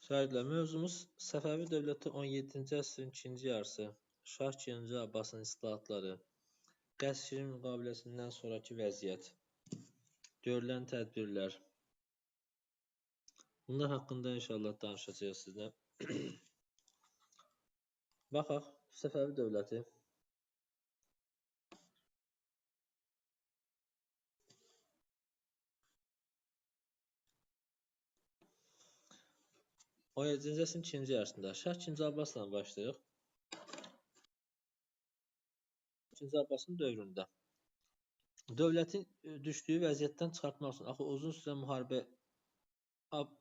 Şagirdlər, mövzumuz Səfəvi dövləti 17-ci əsrin ikinci yarısı, Şah II Abbasın islahatları, Qəzşirin müqaviləsindən sonrakı vəziyyət, görülən tədbirlər. Bunlar haqqında inşallah danışacağıq sizinlə. Baxaq, Səfəvi dövləti. On yeddinci əsrin ikinci yarısında Şah II Abbasla başlayırıq. II Abbasın dövründə dövlətin düşdüyü vəziyyətdən çıxartmaq üçün, axı uzun süre müharibə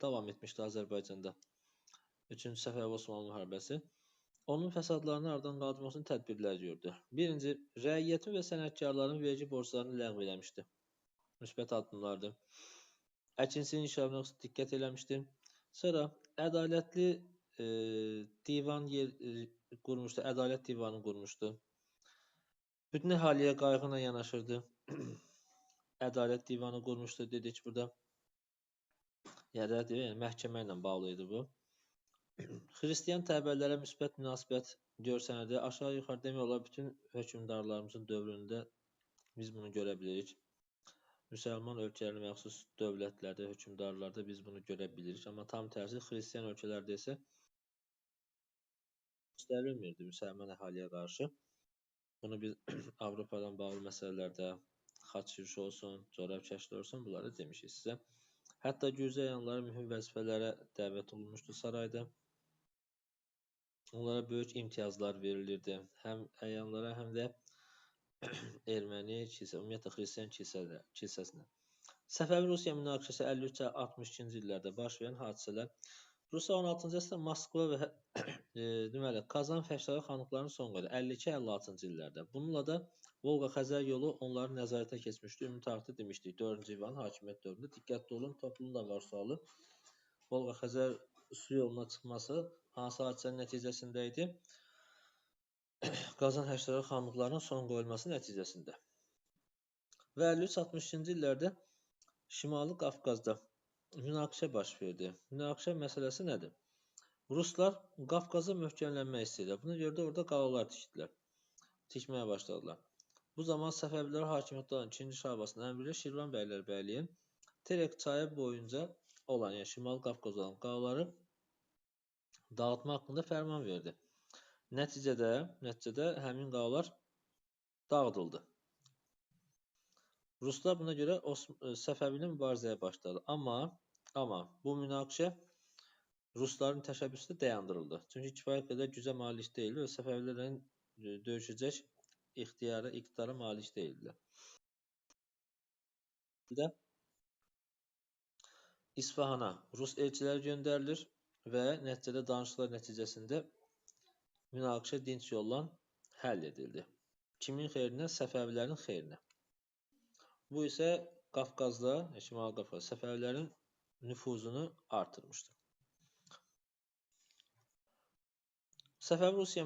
davam etmişdi Azərbaycanda. 3-cü Səfəvi Osmanlı müharibəsi. Onun fəsadlarını aradan qaldırmaq üçün tədbirlər gördü. Birinci, rəiyyətin və sənətkarların vergi borclarını ləğv eləmişdi. Müsbət addımlardır. Əkinçinin inkişafına diqqət eləmişdi. Sonra ədalətli divan qurmuşdu, ədalət divanı qurmuşdu. Bütün əhaliyə qayğı ilə yanaşırdı. Ədalət divanı qurmuşdu, dedik burada. Yəni, məhkəmə ilə bağlı idi bu. Xristian təbəələrə müsbət münasibət görsənirdi. Aşağı-yuxarı demək olar, bütün hökmdarlarımızın dövründə biz bunu görə bilirik. Müsəlman ölkələrinə məxsus dövlətlərdə, hökmdarlarda biz bunu görə bilirik. Amma tam tərsi xristian ölkələrdə isə göstərilmirdi müsəlman əhaliyə qarşı. Bunu biz Avropadan bağlı məsələlərdə xaç yürüşü olsun, corab kəşfləri olsun, bunları demişik sizə. Hətta gürcü əyanları mühüm vəzifələrə dəvət olunmuşdu sarayda. Onlara böyük imtiyazlar verilirdi. Həm əyanlara, həm də erməni kilsə, ümumiyyətlə xristian kilsəsinə. Səfəvi Rusiya münaqişəsi 53-62-ci illərdə baş verən hadisələr. Rusiya 16-cı əsrdə Moskva və deməli, Kazan Fəşləri xanlıqlarının son qoydu 52-56-cı illərdə. Bununla da Volqa-Xəzər yolu onların nəzarətinə keçmişdi. Ümumi tarixdə demişdik, 4-cü İvanın hakimiyyət dövründə. Diqqətli olun, toplum da var sualı. Volqa-Xəzər su yoluna çıxması hansı hadisənin nəticəsində idi? Qazan Həştəri xanlıqlarının son qoyulması nəticəsində. Və 53-62-ci illərdə Şimali Qafqazda münaqişə baş verdi. Münaqişə məsələsi nədir? Ruslar Qafqaza möhkəmlənmək istəyirlər. Buna görə də orada qalalar tikdilər. Tikməyə başladılar. Bu zaman Səfəvilər hakimiyyətdə olan 2-ci Şah Abbasın əmri ilə Şirvan bəylərbəyliyi Terek çayı boyunca olan, yəni Şimali Qafqaz olan qalaları dağıtma haqqında fərman verdi. Nəticədə həmin qalalar dağıdıldı. Ruslar buna görə Səfəvi ilə mübarizəyə başladı. Amma bu münaqişə Rusların təşəbbüsü də dayandırıldı. Çünki kifayət qədər gücə malik deyildi və Səfəvilərlə döyüşəcək ixtiyara, iqtidara malik deyildilər. İsfahana Rus elçiləri göndərilir və nəticədə danışıqlar nəticəsində münaqişə dinc yolla həll edildi. Kimin xeyrinə? Səfəvilərin xeyrinə. Bu isə Qafqazda, Şimali Qafqaz, Səfəvilərin nüfuzunu artırmışdı. Səfəvi Rusiya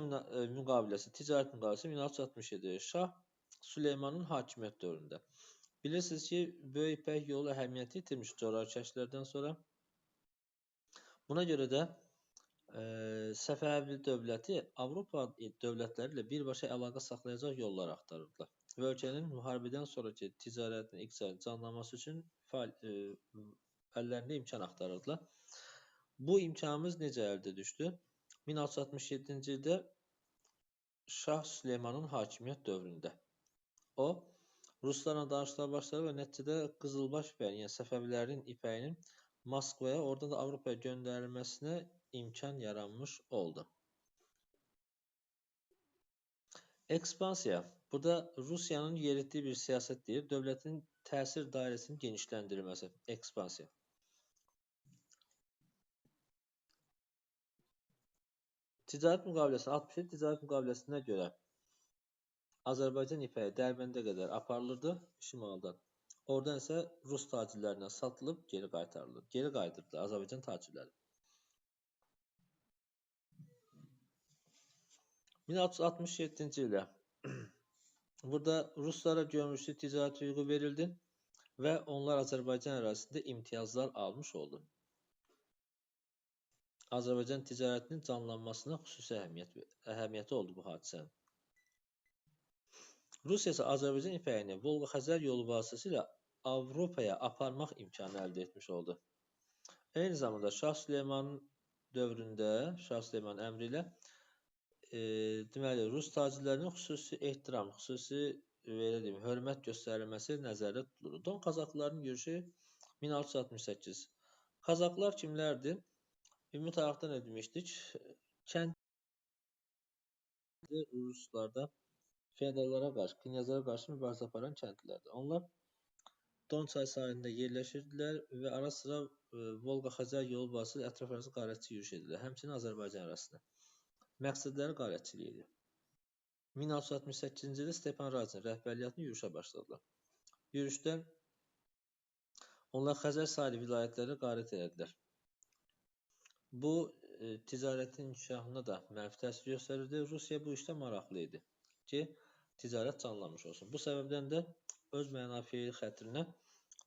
müqaviləsi, ticarət müqaviləsi 1667 Şah Süleymanın hakimiyyət dövründə. Bilirsiniz ki, Böyük İpək yolu əhəmiyyəti itirmiş coğrafi kəşflərdən sonra. Buna görə də Səfəvi dövləti Avropa dövlətləri ilə birbaşa əlaqə saxlayacaq yollar axtarırdılar və ölkənin müharibədən sonraki ticarətin, iqtisadi canlanması üçün əllərində imkan axtarırdılar. Bu imkanımız necə əldə düşdü? 1667-ci ildə Şah Süleymanın hakimiyyət dövründə o, Ruslarla danışıqlar başladı və nəticədə Qızılbaş ipəyinin, yəni Səfəvilərin ipəyinin Moskvaya, oradan da Avropaya göndərilməsinə imkan yaranmış oldu. Ekspansiya. Burada Rusiyanın yeritdiyi bir siyasət deyil, dövlətin təsir dairəsinin genişləndirilməsi. Ekspansiya. Ticarət müqaviləsi, 67 ticarət müqaviləsinə görə Azərbaycan ipəyi Dərbəndə qədər aparılırdı şimaldan. Oradan isə Rus tacirlərinə satılıb geri qaytarılır. Geri qayıdırdı Azərbaycan tacirləri. 1667-ci ildə burada Ruslara gömrüklü ticarət hüququ verildi və onlar Azərbaycan ərazisində imtiyazlar almış oldu. Azərbaycan ticarətinin canlanmasına xüsusi əhəmiyyəti oldu bu hadisənin. Rusiya isə Azərbaycan ipəyini Volqa-Xəzər yolu vasitəsilə Avropaya aparmaq imkanı əldə etmiş oldu. Eyni zamanda Şah Süleymanın dövründə, Şah Süleymanın əmri ilə deməli, Rus tacirlərinin xüsusi ehtiram, xüsusi belə deyim, hörmət göstərilməsi nəzərdə tutulur. Don Kazaklarının yürüşü 1668. Kazaklar kimlərdir? Ümumi tarixdə nə demişdik? Kənd Ruslarda feodallara qarşı, knyazlara qarşı mübarizə aparan kəndlilərdir. Onlar Don çay sahilində yerləşirdilər və ara sıra Volqa-Xəzər yolu vasitəsilə ətraf arası qarətçi yürüş edirlər. Həmçinin Azərbaycan arasında. Məqsədləri qarətçilik idi. 1668-ci ildə Stepan Razin rəhbərliyyətini yürüşə başladılar. Yürüşdə onlar Xəzər sahili vilayətləri qarət elədilər. Bu, ticarətin inkişafına da mənfi təsir göstərirdi. Rusiya bu işdə maraqlı idi ki, ticarət canlanmış olsun. Bu səbəbdən də öz mənafeyi xətrinə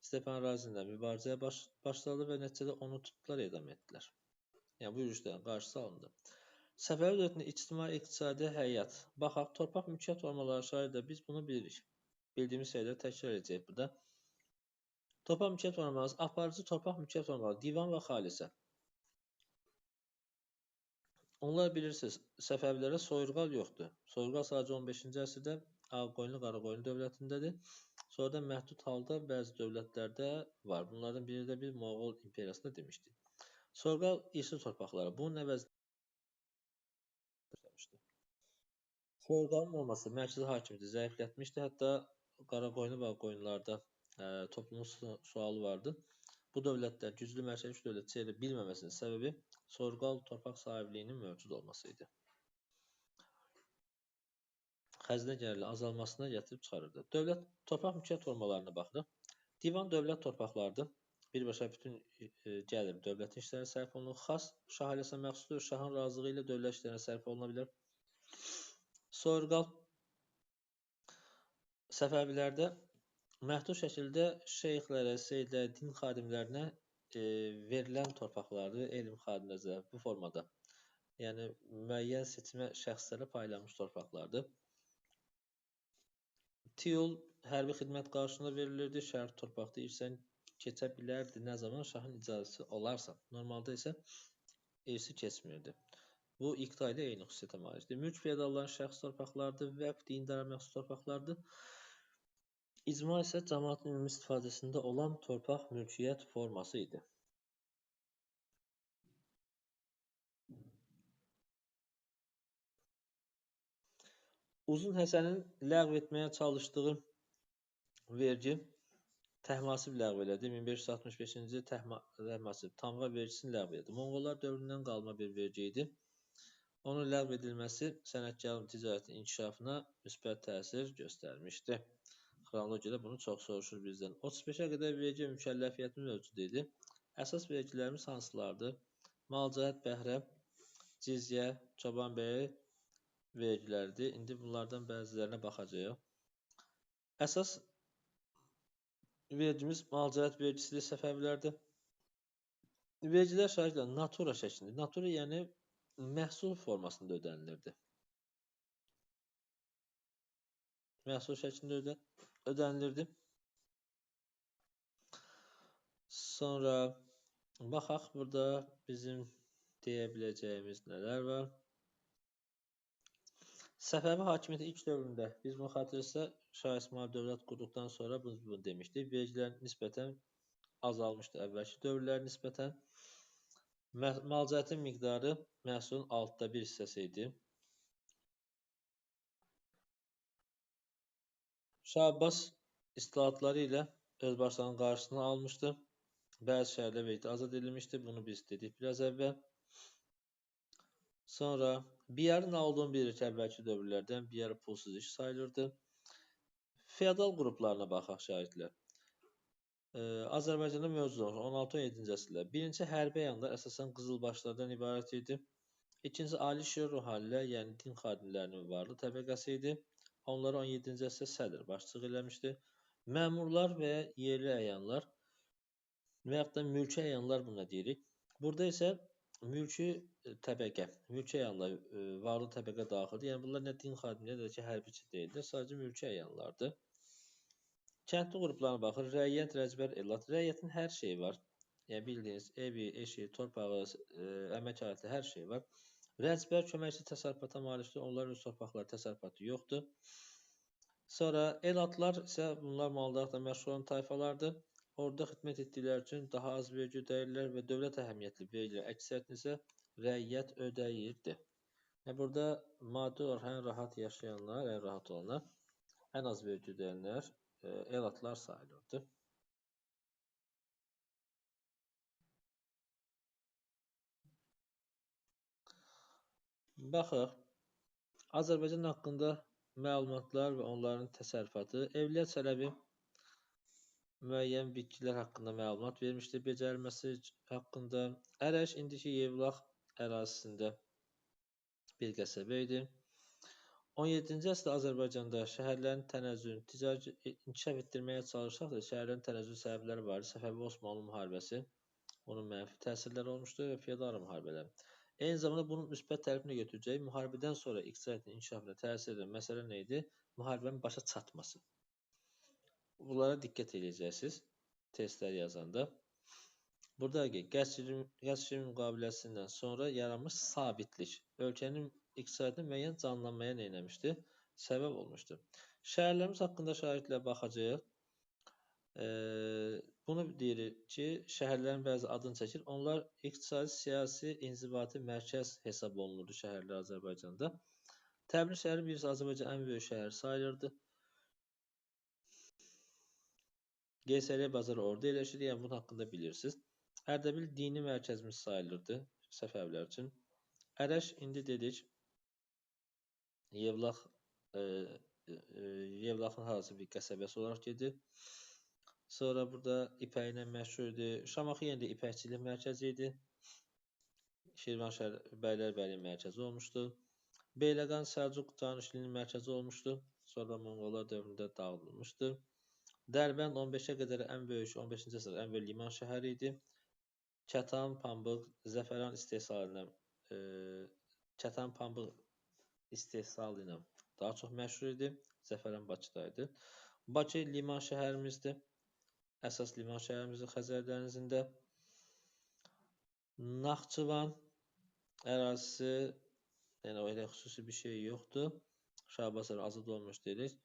Stepan Razinlə mübarizəyə başladı və nəticədə onu tutdular, edam etdilər. Yəni, bu yürüşlərin qarşısı alındı. Səfəvi dövlətinin ictimai-iqtisadi həyat. Baxaq, torpaq mülkiyyət formaları şairdə biz bunu bilirik. Bildiyimiz şeyləri təkrar edəcəyik burada. Torpaq mülkiyyət formaları, aparıcı torpaq mülkiyyət formaları, divan və xalisə. Onlar bilirsiniz, Səfəvilərə soyurqal yoxdur. Soyurqal sadəcə 15-ci əsrdə Ağqoyunlu, Qaraqoyunlu dövlətindədir. Sonradan məhdud halda bəzi dövlətlərdə var. Bunlardan biri də bir Moğol imperiyasında demişdik. Soyurqal irsi torpaqlara. Bunun əvəzində soyurqalın olması mərkəzi hakimiyyəti zəiflətmişdi. Hətta Qaraqoyunlu və Ağqoyunlularda toplumun sualı vardı. Bu dövlətlər güclü mərkəzi dövlət çevirə bilməməsinin səbəbi soyurqal torpaq sahibliyinin mövcud olması idi. Xəzinə gəlirinin azalmasına gətirib çıxarırdı. Dövlət torpaq mülkiyyət formalarına baxırıq. Divan dövlət torpaqlarıdır. Birbaşa bütün gəlir dövlətin işlərinə sərf olunur. Xas şah ailəsinə məxsusdur. Şahın razılığı ilə dövlət işlərinə sərf oluna bilər. Soyurqal Səfəvilərdə məhdud şəkildə şeyxlərə, seyidlərə, din xadimlərinə verilən torpaqlardır, elm xadimlərinə bu formada. Yəni, müəyyən seçmə şəxslərə paylanmış torpaqlardır. Tiyul hərbi xidmət qarşılığında verilirdi, şərt torpaqda irsən keçə bilərdi nə zaman şahın icazəsi olarsa. Normalda isə irsi keçmirdi. Bu, iqta ilə eyni xüsusiyyətə malikdir. Mülk feodalların şəxsi torpaqlardır, vəqf dindara məxsus torpaqlardır. İcma isə cəmaatın ümumi istifadəsində olan torpaq mülkiyyət forması idi. Uzun Həsənin ləğv etməyə çalışdığı vergi Təhmasib ləğv elədi. 1565-ci Təhmasib tamğa vergisini ləğv elədi. Monqollar dövründən qalma bir vergi idi. Onun ləğv edilməsi sənətkarın ticarətin inkişafına müsbət təsir göstərmişdi. Xronologiyada bunu çox soruşur bizdən. 35-ə qədər vergi mükəlləfiyyəti mövcud idi. Əsas vergilərimiz hansılardır? Malcəhət, bəhrə, cizyə, çobanbəyi vergilərdir. İndi bunlardan bəzilərinə baxacağıq. Əsas vergimiz malcəhət vergisidir Səfəvilərdə. Vergilər şərtlə natura şəklində. Natura yəni məhsul formasında ödənilirdi. Məhsul şəklində ödənilirdi. Sonra baxaq burada bizim deyə biləcəyimiz nələr var. Səfəvi hakimiyyəti ilk dövründə biz bunu xatırlayırsa Şah İsmayıl dövlət qurduqdan sonra bunu demişdik. Vergilər nisbətən azalmışdı əvvəlki dövrlər nisbətən. Malcəhətin miqdarı məhsulun 1/6 hissəsi idi. Şah Abbas islahatları ilə özbaşlarının qarşısını almışdı. Bəzi şəhərlər vergi azad edilmişdi. Bunu biz dedik biraz əvvəl. Sonra biyarın nə olduğunu bilirik əvvəlki dövrlərdən. Biyar pulsuz iş sayılırdı. Feodal qruplarına baxaq şagirdlər. Azərbaycanda mövcud olmuş 16-17-ci əsrlər. Birinci hərbi əyanlar əsasən qızılbaşlardan ibarət idi. İkinci ali şir ruhanilər, yəni din xadimlərinin varlı təbəqəsi idi. Onlara 17-ci əsrdə sədr başçılıq eləmişdi. Məmurlar və yerli əyanlar və yaxud da mülki əyanlar buna deyirik. Burada isə Mülki təbəqə, mülki əyanlar, varlı təbəqə daxildir. Yəni, bunlar nə din xadimi, nə də ki, hərbiçi deyildilər, sadəcə mülki əyanlardır. Kəndli qruplarına baxır, rəiyyət, rəcbər, elat. Rəiyyətin hər şeyi var. Yəni, bildiyiniz evi, eşi, torpağı, əmək aləti, hər şey var. Rəcbər köməkçi təsərrüfata malikdir, onların öz torpaqları təsərrüfatı yoxdur. Sonra elatlar isə bunlar maldarlıqla məşğul olan tayfalardır. Orada xidmət etdikləri üçün daha az vergi ödəyirlər və dövlət əhəmiyyətli vergilər əksəriyyətini isə rəiyyət ödəyirdi. Yəni, burada maddi olaraq ən rahat yaşayanlar, ən rahat olanlar, ən az vergi ödəyənlər elatlar sayılırdı. Baxaq, Azərbaycan haqqında məlumatlar və onların təsərrüfatı. Evliya Çələbi müəyyən bitkilər haqqında məlumat vermişdir, becərilməsi haqqında. Ərəş indiki Yevlax ərazisində bir qəsəbə idi. 17-ci əsrdə Azərbaycanda şəhərlərin tənəzzülünü ticari inkişaf etdirməyə çalışsaq da, şəhərlərin tənəzzülü səbəbləri var. Səfəvi Osmanlı müharibəsi, onun mənfi təsirləri olmuşdu və feodal müharibələri. Eyni zamanda bunun müsbət tərəfini götürəcək, müharibədən sonra iqtisadiyyatın inkişafına təsir edən məsələ nə idi? Müharibənin başa çatması. Bunlara diqqət edəcəksiniz testləri yazanda. Burada ki, Qəsr müqaviləsindən sonra yaranmış sabitlik ölkənin iqtisadiyyatını müəyyən canlanmaya nə eləmişdi? Səbəb olmuşdu. Şəhərlərimiz haqqında şahidlə baxacağıq. Bunu deyirik ki, şəhərlərin bəzi adını çəkir. Onlar iqtisadi, siyasi, inzibati mərkəz hesab olunurdu şəhərlər Azərbaycanda. Təbriz şəhəri birisi Azərbaycan ən böyük şəhər sayılırdı. Qeysəriyyə bazarı orada yerləşir, yəni bunun haqqında bilirsiniz. Ərdəbil dini mərkəzimiz sayılırdı Səfəvilər üçün. Ərəş indi dedik, Yevlaxın harası bir qəsəbəsi olaraq gedir. Sonra burada ipəyi ilə məşhur idi. Şamaxı yenə də ipəkçilik mərkəzi idi. Şirvan şəhər bəylərbəyi mərkəzi olmuşdu. Beyləqan Səlcuq canişinliyinin mərkəzi olmuşdu. Sonra Monqollar dövründə dağıdılmışdı. Dərbənd 15-ə qədər ən böyük, 15-ci əsr ən böyük liman şəhəri idi. Kətan, pambıq, zəfəran istehsalı ilə, kətan, pambıq istehsalı ilə daha çox məşhur idi. Zəfəran Bakıda idi. Bakı liman şəhərimizdir. Əsas liman şəhərimizdir Xəzər dənizində. Naxçıvan ərazisi, yəni elə xüsusi bir şey yoxdur. Şah Abbas azad olmuş deyirik.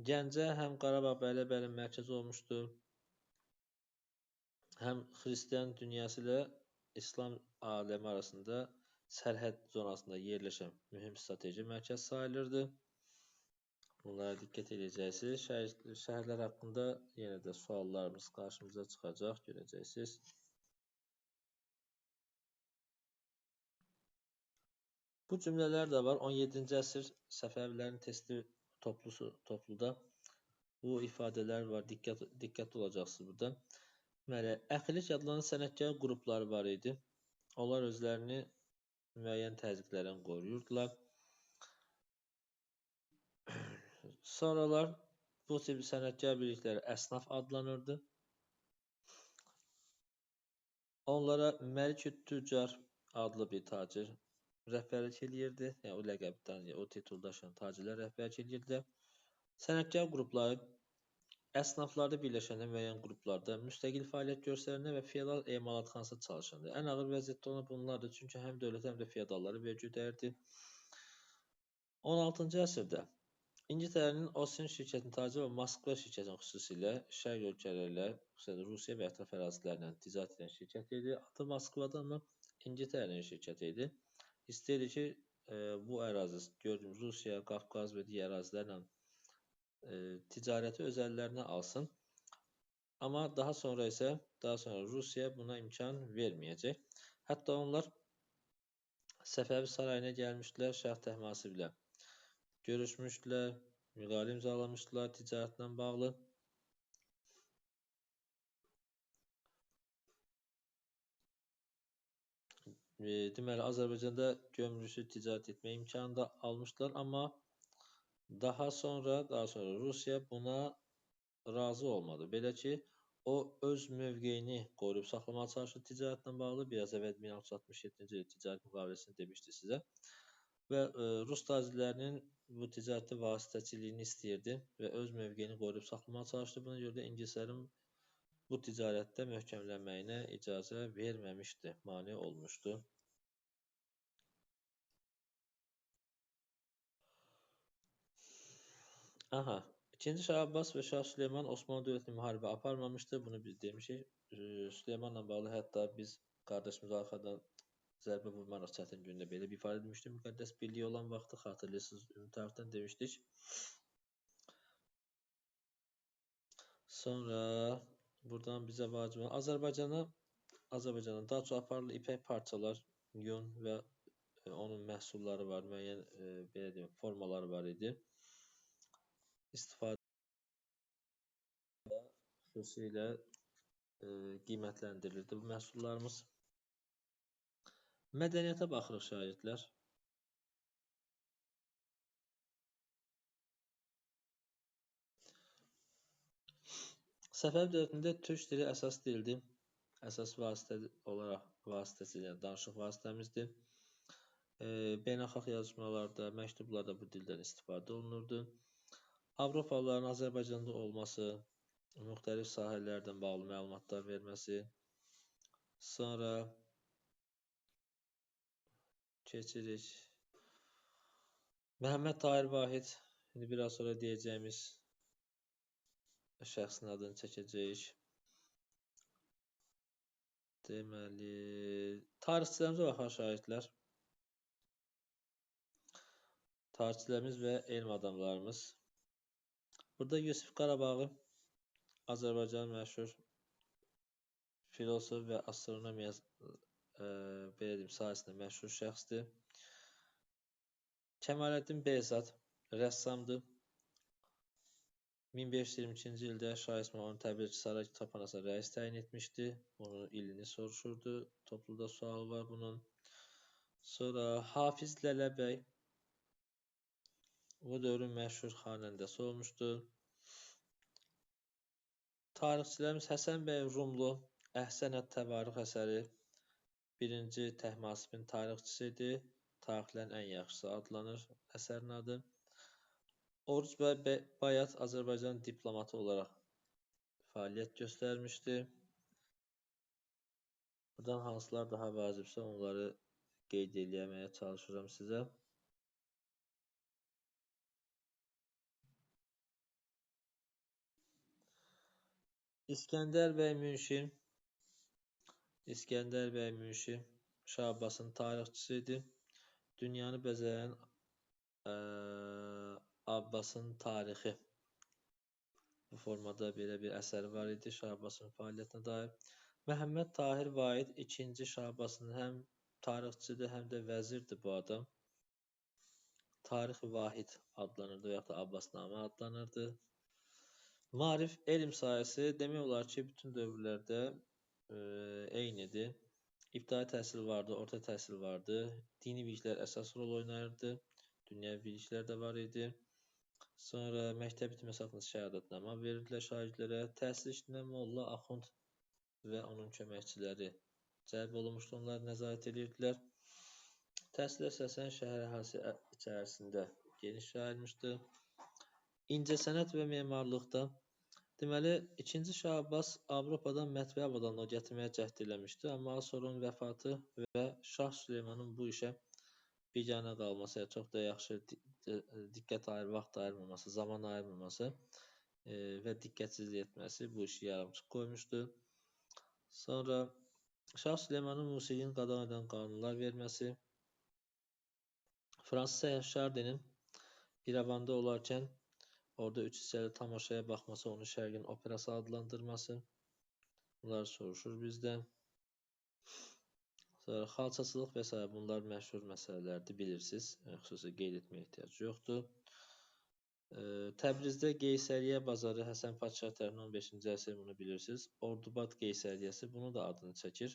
Gəncə həm Qarabağ bəylərbəyin mərkəzi olmuşdu, həm xristian dünyası ilə İslam aləmi arasında sərhəd zonasında yerləşən mühüm strateji mərkəz sayılırdı. Bunlara diqqət edəcəksiniz. Şəhərlər haqqında yenə də suallarımız qarşımıza çıxacaq, görəcəksiniz. Bu cümlələr də var. 17-ci əsr Səfəvilərin testi topluda bu ifadələr var. Diqqətli olacaqsınız burada. Deməli, əxirlik adlanan sənətkar qrupları var idi. Onlar özlərini müəyyən təzyiqlərdən qoruyurdular. Sonralar bu tip sənətkar birlikləri əsnaf adlanırdı. Onlara Məlik-ü Tüccar adlı bir tacir rəhbərlik eləyirdi. Yəni, o ləqəbdən, o tituldaşıyan tacirlər rəhbərlik eləyirdilər. Sənətkar qrupları əsnaflarda birləşəndə müəyyən qruplarda müstəqil fəaliyyət göstərəndə və feodal emalatxanasında çalışandı. Ən ağır vəziyyətdə olan bunlardır, çünki həm dövlət həm də feodallara vergi ödəyirdi. 16-cı əsrdə İngiltərənin Osin şirkətinin taciri və Moskva şirkətinin xüsusilə şərq ölkələri ilə, xüsusilə Rusiya və ətraf ərazilərlə ticarət edən şirkət idi. Adı Moskvada, amma İngiltərənin şirkəti idi. İstəyirdi ki, bu ərazi, gördüyümüz Rusiya, Qafqaz və digər ərazilərlə ticarəti öz əllərinə alsın. Amma daha sonra Rusiya buna imkan verməyəcək. Hətta onlar Səfəvi sarayına gəlmişdilər, Şah Təhmasib ilə görüşmüşdülər, müqavilə imzalamışdılar ticarətlə bağlı. Deməli, Azərbaycanda gömrüksüz ticarət etmə imkanı da almışdılar, amma daha sonra Rusiya buna razı olmadı. Belə ki, O öz mövqeyini qoruyub saxlamağa çalışır ticarətlə bağlı. Biraz əvvəl 1667-ci il ticarət müqaviləsini demişdi sizə. Və Rus tacirlərinin bu ticarətdə vasitəçiliyini istəyirdi və öz mövqeyini qoruyub saxlamağa çalışdı. Buna görə də ingilislərin bu ticarətdə möhkəmlənməyinə icazə verməmişdi, mane olmuşdu. Aha, İkinci Şah Abbas və Şah Süleyman Osmanlı dövlətini müharibə aparmamışdı. Bunu biz demişik. Süleymanla bağlı hətta biz qardaşımız arxadan zərbə vurmarıq çətin gündə belə bir ifadə etmişdik. Müqəddəs birliyi olan vaxtı xatırlayırsınız, ümumi tarixdən demişdik. Sonra buradan bizə vacib olan Azərbaycana daha çox aparılan ipək parçalar, yun və onun məhsulları var, müəyyən belə deyim, formaları var idi. İstifadə xüsusilə qiymətləndirilirdi bu məhsullarımız. Mədəniyyətə baxırıq şagirdlər. Səfəvi dövlətində türk dili əsas dildir. Əsas vasitə olaraq vasitəsilə danışıq vasitəmizdir. Beynəlxalq yazışmalarda, məktublarda bu dildən istifadə olunurdu. Avropalıların Azərbaycanda olması, müxtəlif sahələrdən bağlı məlumatlar verməsi. Sonra keçirik. Məhəmməd Tahir Vahid, indi biraz sonra deyəcəyimiz şəxsin adını çəkəcəyik. Deməli, tarixçilərimizə baxaq şagirdlər. Tarixçilərimiz və elm adamlarımız. Burada Yusif Qarabağı, Azərbaycanın məşhur filosof və astronomiya belə deyim, sahəsində məşhur şəxsdir. Kəmaləddin Behzad rəssamdır. 1522-ci ildə Şah İsmayıl onu Təbriz Saray Kitabxanasına rəis təyin etmişdi. Bunun ilini soruşurdu. Topluda sual var bunun. Sonra Hafiz Lələbəy bu dövrün məşhur xanəndəsi olmuşdu. Tarixçilərimiz Həsən bəy Rumlu, Əhsənət Təvarix əsəri birinci Təhmasibin tarixçisi idi. Tarixlərin ən yaxşısı adlanır əsərin adı. Oruc bəy Bayat Azərbaycan diplomatı olaraq fəaliyyət göstərmişdi. Buradan hansılar daha vacibsə onları qeyd eləməyə çalışıram sizə. İskəndər bəy Münşi, İskəndər bəy Münşi Şah Abbasın tarixçisi idi. Dünyanı bəzəyən Abbasın tarixi bu formada belə bir əsəri var idi Şah Abbasın fəaliyyətinə dair. Məhəmməd Tahir Vahid ikinci Şah Abbasın həm tarixçidir, həm də vəzirdir bu adam. Tarix-i Vahid adlanırdı və yaxud da Abbasnamə adlanırdı. Maarif elm sahəsi demək olar ki, bütün dövrlərdə eynidir. İbtidai təhsil vardı, orta təhsil vardı, dini biliklər əsas rol oynayırdı, dünyəvi biliklər də var idi. Sonra məktəb bitirməsi haqqında şəhadətnamə verirdilər şagirdlərə. Təhsil işində molla, axund və onun köməkçiləri cəlb olunmuşdu, onlar nəzarət edirdilər. Təhsil əsasən şəhər əhalisi içərisində geniş yayılmışdı. İncəsənət və memarlıqda, deməli, ikinci Şah Abbas Avropadan mətbəə avadanlığı gətirməyə cəhd eləmişdi, amma az sonra onun vəfatı və Şah Süleymanın bu işə biganə qalması, yəni çox da yaxşı diqqət ayır, vaxt ayırmaması, zaman ayırmaması və diqqətsizlik etməsi bu işi yarımçıq qoymuşdu. Sonra Şah Süleymanın musiqini qadağan edən qanunlar verməsi, Fransız səyyah Şardenin İrəvanda olarkən orada üç hissəli tamaşaya baxması, onu Şərqin operası adlandırması, bunları soruşur bizdən. Sonra xalçaçılıq və s. bunlar məşhur məsələlərdir, bilirsiniz. Xüsusi qeyd etməyə ehtiyac yoxdur. Təbrizdə Qeysəriyyə bazarı Həsən Padşah tərəfindən 15-ci əsr, bunu bilirsiniz. Ordubad Qeysəriyyəsi bunu da adını çəkir.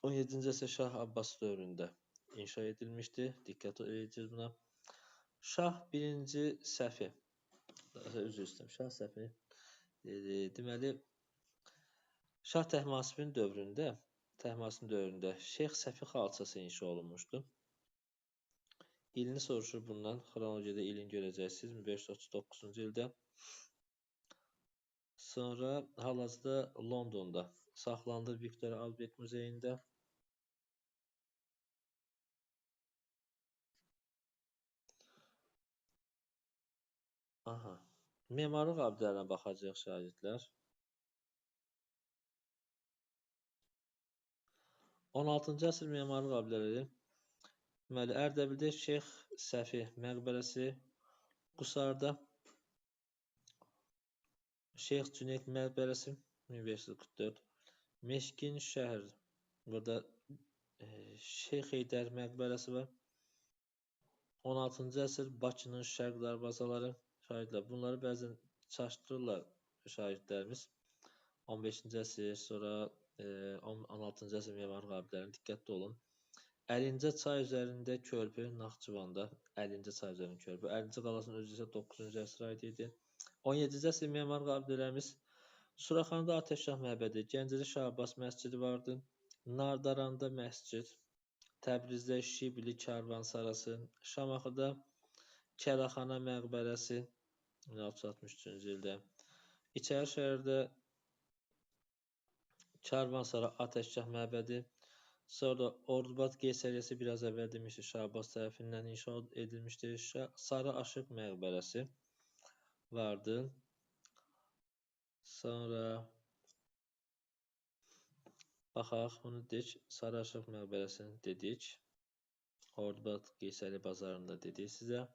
17-ci əsr Şah Abbas dövründə inşa edilmişdi. Diqqət edəcəyik buna. Şah birinci Səfi, üzr istəyirəm, Şah Səfi Deməli, Şah Təhmasibin dövründə Şeyx Səfi xalçası inşa olunmuşdu. İlini soruşur bundan. Xronologiyada ilini görəcəksiniz. 1539-cu ildə. Sonra hal-hazırda Londonda saxlanılır Victoria Albert Muzeyində. Aha. Memarlıq abidələrinə baxacaq şagirdlər. 16-cı əsr memarlıq abidələri. Deməli, Ərdəbildə Şeyx Səfi məqbərəsi, Qusarda Şeyx Cüneyd məqbərəsi 1544, Meşkin şəhər, burada Şeyx Heydər məqbərəsi var. 16-cı əsr Bakının şərq darvazaları. Şagirdlər, bunları bəzən çaşdırırlar şagirdlərimiz. 15-ci əsr, sonra 16-cı əsr memarlıq abidələrinə diqqətli olun. Əlincə çay üzərində körpü, Naxçıvanda Əlincə çay üzərində körpü. Əlincə qalasının özü isə 9-cu əsrə aid idi. 17-ci əsr memarlıq abidələrimiz Suraxanıda Atəşşah məbədi, Gəncədə Şah Abbas məscidi vardı. Nardaranda məscid, Təbrizdə Şibli karvansarası, Şamaxıda Kəlaxana məqbərəsi 1663-cü ildə. İçəri şəhərdə Karvansara Atəşgah məbədi, sonra Ordubad Qeysəriyyəsi biraz əvvəl demişdik, Şah Abbas tərəfindən inşa edilmişdir. Sarı Aşıq məqbərəsi vardı. Sonra baxaq, bunu dedik, Sarı Aşıq məqbərəsini dedik. Ordubad Qeysəriyyə bazarında dedik sizə.